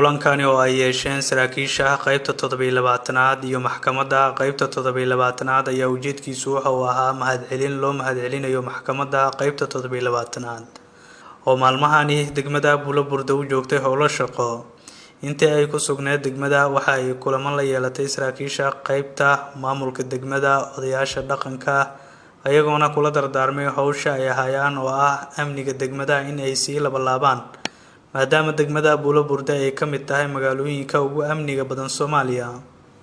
Kulankani oo ay yeesheen saraakiisha qeybta 27aad iyo maxkamadda qeybta 27aad ayaa ujeedkiisu waxa uu ahaa mahadcelin loo mahadcelinayo maxkamadda qeybta 27aad oo maalmahani degmada Buuloburda u joogtay howlo shaqo. Intii ay ku sugneed degmada waxa ay kulamo la yeelatay saraakiisha qeybta, maamulka degmada, odayaasha dhaqanka, ayagoona kula dardaarmay howsha ay hayaan oo ah amniga degmada in ay sii labalaabaan, maadaama degmada Buuloburda ay ka mid tahay magaalooyinka ugu amniga badan Soomaaliya.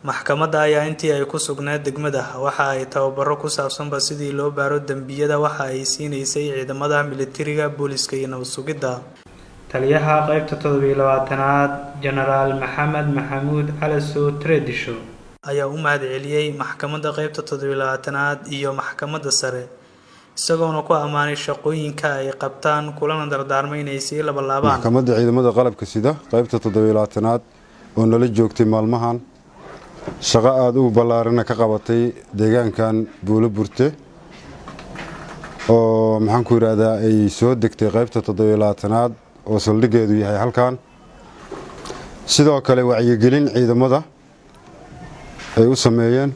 Maxkamadda ayaa intii ay ku sugneed degmada waxa ay tababaro ku saabsanba sidii loo baaro dambiyada waxa ay siinaysay ciidamada militariga, booliska iyo nabad sugidda. Taliyaha qeybta 27aad Jenaraal Maxamed Maxamuud Calasow Tredisho ayaa u mahadceliyey maxkamadda qeybta 27aad iyo maxkamadda sare, isagoona ku ammaanay shaqooyinka ay qabtaan kulana dardaarmay inay sii labalaabaan. Maxkamadda ciidamada qalabka sida qaybta 27aad oo nala joogtay maalmahan, shaqo aada u ballaarana ka qabatay deegaankan Buuloburte, oo maxaanku yidhaahdaa ay soo degtay qaybta 27aad oo saldhiggeedu yahay halkan. Sidoo kale wacyigelin ciidamada ay u sameeyeen,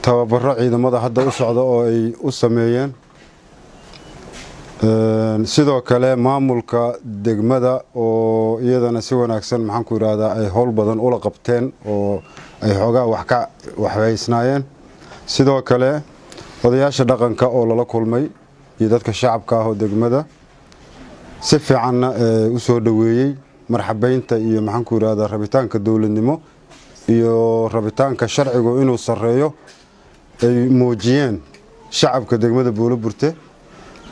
tababaro ciidamada hadda u socda oo ay u sameeyeen, sidoo kale maamulka degmada oo iyadana si wanaagsan maxaanku yidhaahdaa ay howl badan ula qabteen oo ay xoogaa wax ka waxbaysnaayeen, sidoo kale odayaasha dhaqanka oo lala kulmay iyo dadka shacabka ah oo degmada si fiicanna u soo dhoweeyey marxabeynta iyo maxaanku yidhahdaa rabitaanka dowladnimo iyo rabitaanka sharcigu inuu sarreeyo ay muujiyeen shacabka degmada Buuloburte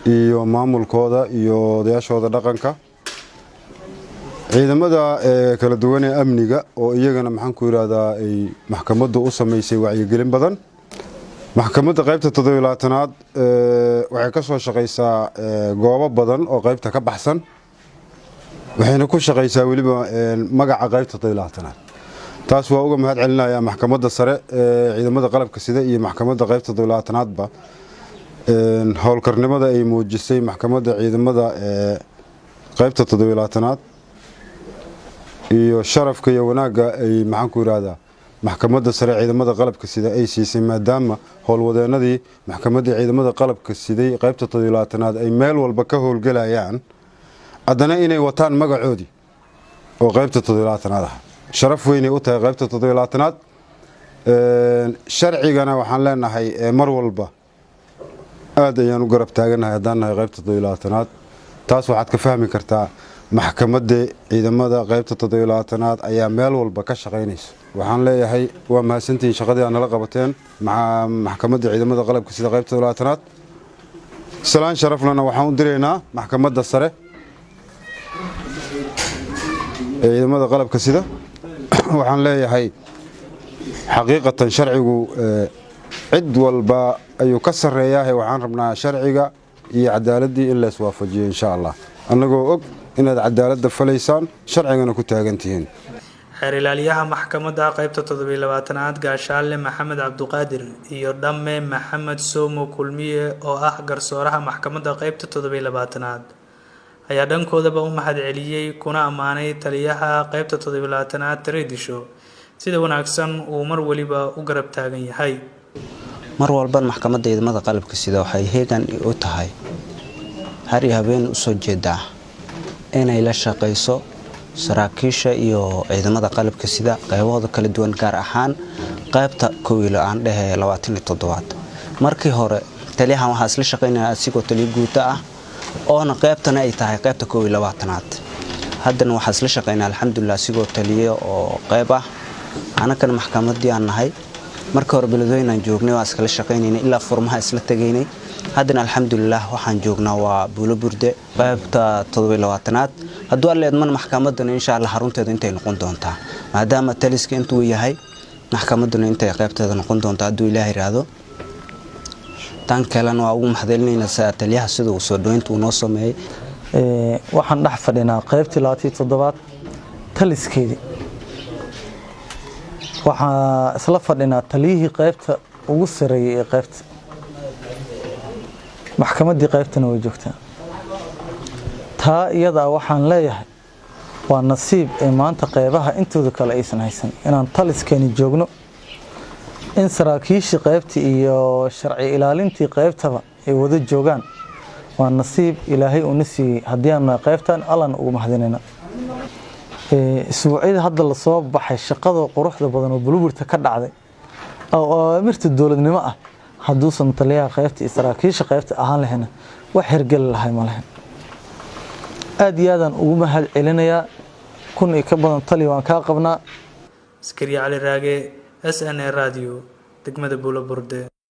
iyo maamulkooda iyo odayaashooda dhaqanka, ciidamada kala duwan ee amniga oo iyagana maxaanku yidhaahdaa ay maxkamaddu u samaysay wacyigelin badan. Maxkamadda qaybta 27aad waxay ka soo shaqaysaa goobo badan oo qaybta ka baxsan, waxayna ku shaqaysaa weliba magaca qaybta 27aad. Taas waa uga mahad celinayaa maxkamadda sare ee ciidamada qalabka sida iyo maxkamadda qaybta 27aadba howlkarnimada ay muujisay maxkamadda ciidamada qaybta 27aad iyo sharafka iyo wanaagga ay maxaanku yidhaahdaa maxkamadda sare ciidamada qalabka sida ay siisay, maadaama howlwadeenadii maxkamadda ciidamada qalabka siday qaybta 27aad ay meel walba ka howlgelayaan, haddana inay wataan magacoodii oo qaybta 27aad ah sharaf weynay u tahay qaybta 27aad. Sharcigana waxaan leenahay mar walba aad ayaan u garab taaganahay haddaan nahay qaybta 27aad. Taas waxaad ka fahmi kartaa maxkamadda ciidamada qaybta 27aad ayaa meel walba ka shaqaynaysa. Waxaan leeyahay waa mahadsantihiin shaqadii aad nala qabateen maxkamadda ciidamada qalabka sida qaybta 27aad. Salaan sharaflana waxaan u diraynaa maxkamadda sare ee ciidamada qalabka sida. Waxaan leeyahay xaqiiqatan sharcigu cid walba ayuu ka sarreeyaahe. Waxaan rabnaa sharciga iyo cadaaladdii in lees waafajiyo insha Allah, annagoo og inaad cadaaladda falaysaan, sharcigana ku taagan tihiin. Xeer ilaaliyaha maxkamadda qeybta 27aad Gaashaale Maxamed Cabduqaadir iyo Dhamme Maxamed Somo Kulmiye oo ah garsooraha maxkamadda qeybta 27aad ayaa dhankoodaba u mahad celiyey kuna ammaanay taliyaha qeybta 27aad Tareedisho sida wanaagsan uu mar waliba u garab taagan yahay. Mar walban maxkamadda ciidamada qalabka sida waxay heegan u tahay, har iyo habeen usoo jeedaa inay la shaqayso saraakiisha iyo ciidamada qalabka sida qaybahooda kala duwan, gaar ahaan qaybta kowiilo aan dhehe 27aad. Markii hore taliyahan waxaa isla shaqaynaya asigoo taliyo guuto ah oona qaybtana ay tahay qaybta 21aad. Haddana waxaa isla shaqaynaa alxamdulilah asigoo taliyo oo qayb ah, anakana maxkamadii aan nahay. Markii hore Beledweyne aan joognay, waan iskala shaqaynaynay, ilaa furmaha isla tagaynay. Haddana alxamdulilah waxaan joognaa waa Buulo Burde qaybta 27aad. Hadduu Alle idmana maxkamadana insha Allah xarunteeda intay noqon doontaa, maadaama taliska intuu yahay, maxkamaduna intay qaybteeda noqon doontaa hadduu Ilaah yiraahdo. Tan kalena waa ugu mahadcelinaynaa taliyaha sida uu soo dhaweynta uu noo sameeyey. Waxaan dhex fadhinaa qaybtii 27aad taliskeedii. Waxaa isla fadhinaa taliyihii qaybta ugu sareeyay ee qaybta, maxkamaddii qaybtana way joogtaa. Taa iyadaa waxaan leeyahay Waa nasiib ee maanta qeybaha intooda kale aysan haysan inaan taliskeeni joogno, in saraakiishii qeybta iyo sharci ilaalintii qeybtaba ay wada joogaan. Waa nasiib Ilaahay uuna siiyey haddii aan nahay qeybtan, Allan ugu mahadinayna. Isbuucyada hadda lasoo baxay, shaqada quruxda badan oo Buulaburte ka dhacday oo awaamirta dowladnimo ah, hadduusan taliyaha qeybta iyo saraakiisha qeybta ahaan lahayna, wax hirgeli lahay ma lahayn. Aada iyo aadaan ugu mahad celinayaa. 1000 iyo ka badan tali waan kaa qabnaa. Askariye Cali Raage, SNA Radio, degmada Buulaburde.